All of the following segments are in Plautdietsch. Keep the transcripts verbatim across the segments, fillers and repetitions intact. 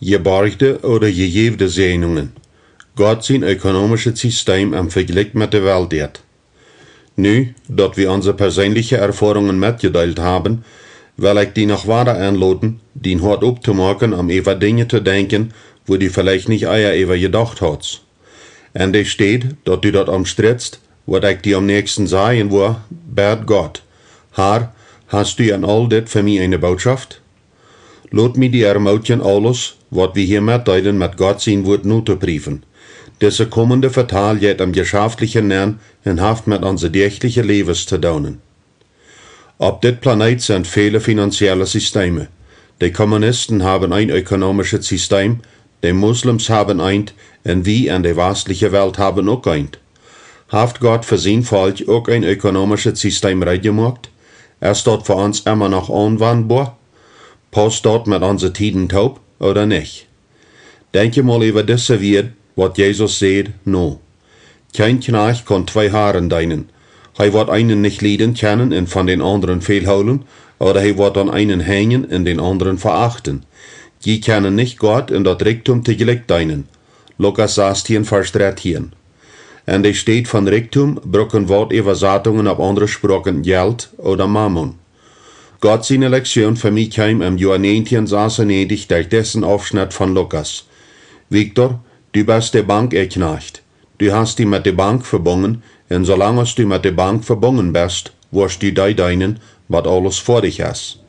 Jeborjde ooda jejäwde Säajnungen. Gott sien ökonomischet Sistem em Vejlikj met de Welt. Nu, daut wie onse perseenelje Erfoarungen metjedeelt haben, well ekj die noch wada enloden, dien Hoat optomoaken, om äwa Dinja to denkjen, wua du veleicht nich ea äwa jedocht hast. En de Städ, daut du daut omstritst, waut ekj die aum näakjsten sajen woa, bäd Gott: Herr, hast du en aul dit fa mie eene Bootschoft? Lot mie die ermootjen, aules, waut wie hia metdeelen, met Gott sien Wuat notopriefen. Dise komende Vetal jeit em Jeschaftlichen nenn un haft met onse däajchlije Läwes to doonen. Opp dit Planeet sent väle finanzielle Sisteme. De Kommunisten haben een ökonomischet Sistem, de Moslems haben eent, un wie en de wastelje Welt haben uk eent. Haft Gott fa sien Volkj uk een ökonomischet Sistem reed jemoakt? Es daut fa ons emma noch aunwandboa? Paust daut met onse Tieden toop ooda nich? Denkj emol äwa dise Wieed, waut Jesus säd, no: Kjeen Kjnajcht kaun twee Harren deenen. Hee woat eenen nich lieden kjennen un von dän aundren väl hoolen, ooda hee woat aun eenen henjen un dän aundren veachten. Jie kjennen nich Gott un daut Rikjdom toojlikj deenen. Lukas sastieen, Varsch dartieen. En de Städ von Rikjdom brucken waut Äwasatungen opp aundre Sproaken Jelt ooda Mammon. Gott siene Lekjtioon fa mie kjeem em Joa näajentieen sasunnäajentich derch disen Aufschnett von Lukas: Viktor, du best de Bank äa Kjnajcht. Du hast die met de Bank vebungen, un soo lang aus du met de Bank vebungen best, woascht du dee deenen, bat aules foadich es.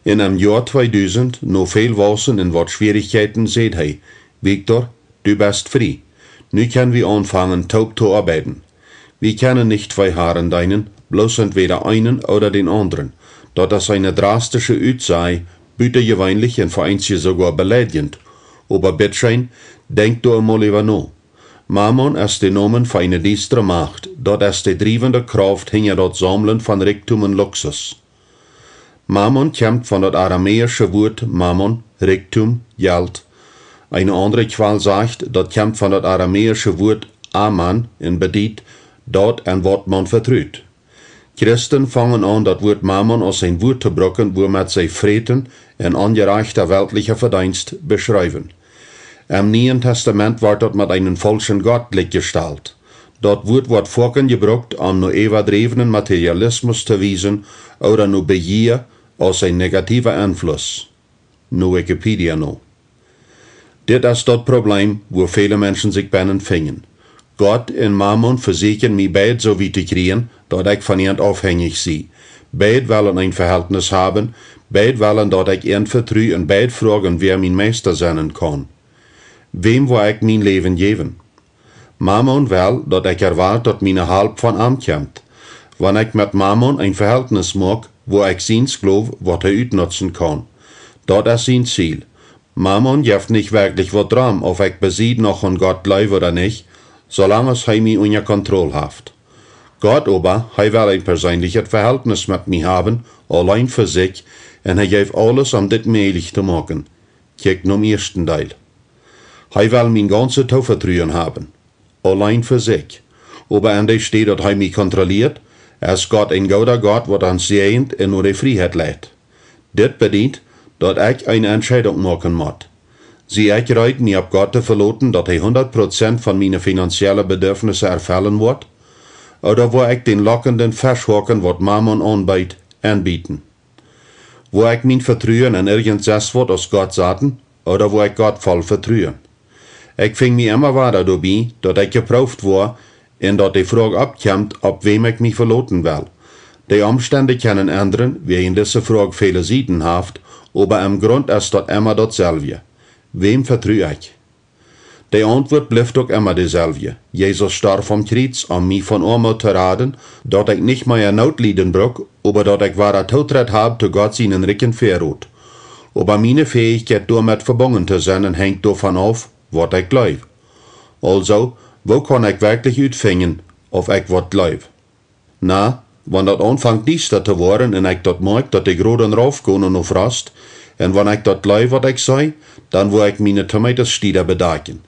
Un em Joa tweedusent, no väl Wausen un waut Schwierichkjeiten, säd hee: Viktor, du best frie. Nu kjenn wie aunfangen, toop to oabeiden. Wie kjennen nich twee Harren deenen, bloos entwäda eenen ooda dän aundren. Daut es eene drastische Utsaj, butajeweenlich un fa eenje soogoa beleidjent. Oba bittscheen, denkj doa emol äwa no. Mammon es de Nomen fa eene diestre Macht, daut es de driewende Krauft hinja daut Saumlen von Rikjdom un Luxus. Mammon kjemt von daut aramäische Wuat Mammon, Rikjdom, Jelt. Eene aundre Kjwal sajcht, daut kjemt von daut aramäische Wuat Aman un bediet daut, en waut maun vetrut. Christen fungen aun, daut Wuat Mammon aus een Wuat to brucken, wuamet see Fräten un onjerajchta weltlicha Vedeenst beschreewen. Em Nieen Testament woat daut met eenen faulschen Gott jlikjjestalt. Daut Wuat woat foaken jebrukt, om no äwadräwnen Materialismus to wiesen ooda no Bejia aus een negatiewa Enfluss. No Wikipedia no. Dit es daut Probleem, wua väle Menschen sikj bennen finjen. Gott un Mammon vesieekjen mie beid soo wiet to kjrieen, daut ekj von an aufhenjich sie. Beid wellen een Vehältnis haben, beid wellen, daut ekj an vetru, un beid froagen, wäa mien Meista sennen kaun. Wäm woa ekj mien Läwen jäwen? Mammon well, daut ekj erwoat, daut miene Help von am kjemt. Wan ekj met Mammon een Vehältnis moak, woa ekj sien Sklow, waut hee utnutzen kaun. Daut es sien Ziel. Mammon jeft nich werkjlich waut drom, auf ekj besied noch aun Gott jleew ooda nich, soo lang aus hee mie unja Kontroll haft. Gott oba, hee well een perseenlichet Vehältnis met mie haben, auleen fa sikj, un hee jeef aules, om dit mäajlich to moaken. Kjikj nom ieeschten Deel. Hee well mien gaunzet Toovetruen haben, auleen fa sikj. Oba en de Städ, daut hee mie kontrolieet, es Gott een gooda Gott, waut ons säajent un no de Frieheit leit. Dit bediet, daut ekj eene Entscheidunk moaken mott. Sie ekj reed, mie opp Gott to veloten, daut hee hundat Prozent von miene finanzielle Bedürfnisse erfellen woat? Ooda woa ekj dän lockenden Fesch hoaken, waut Mammon aunbeet, enbieten? Woa ekj mien Vetruen en irjent sest waut aus Gott saten, ooda woa ekj Gott voll vetruen? Ekj finj mie emma wada doabie, daut ekj jeprooft woa, un daut de Froag oppkjemt, opp wäm ekj mie veloten well. De Omstend kjennen endren, wäajen dise Froag väle Sieden haft, oba em Grunt es daut emma daut selwje. Wäm vetru ekj? De Auntwuat blift uk emma de selwje. Jesus storf aum Kjriez, om mie von Oamoot to raden, daut ekj nich mea Noot lieden bruck, oba daut ekj wada Tootret hab to Gott sienen rikjen Väarot. Oba miene Fäichkjeit, doamet vebungen to sennen, henjt doavon auf, waut ekj jleew. Aulsoo, woo kaun ekj werkjlich utfinjen, auf ekj waut jleew? Na, wan daut aunfangt diesta to woaren un ekj daut moakj, daut de Groden raufgonen no Frost, un wan ekj daut jleew, waut ekj see, dan woa ekj miene Tomatenstieda bedakjen.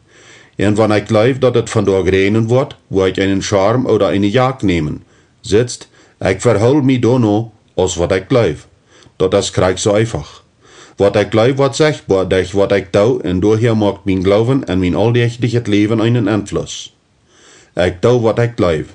Un wan ekj jleew, daut et vondoag räajnen woat, woa ekj eenen Schorm ooda eene Jack nämen. Sitst, ekj vehool mie doano, aus waut ekj jleew. Daut es krakjt soo eefach. Waut ekj jleew woat sechtboa derch waut ekj doo, un doahäa moakt mien Gloowen en mien auldäachlichet Läwen eenen Enfluss. Ekj doo waut ekj jleew.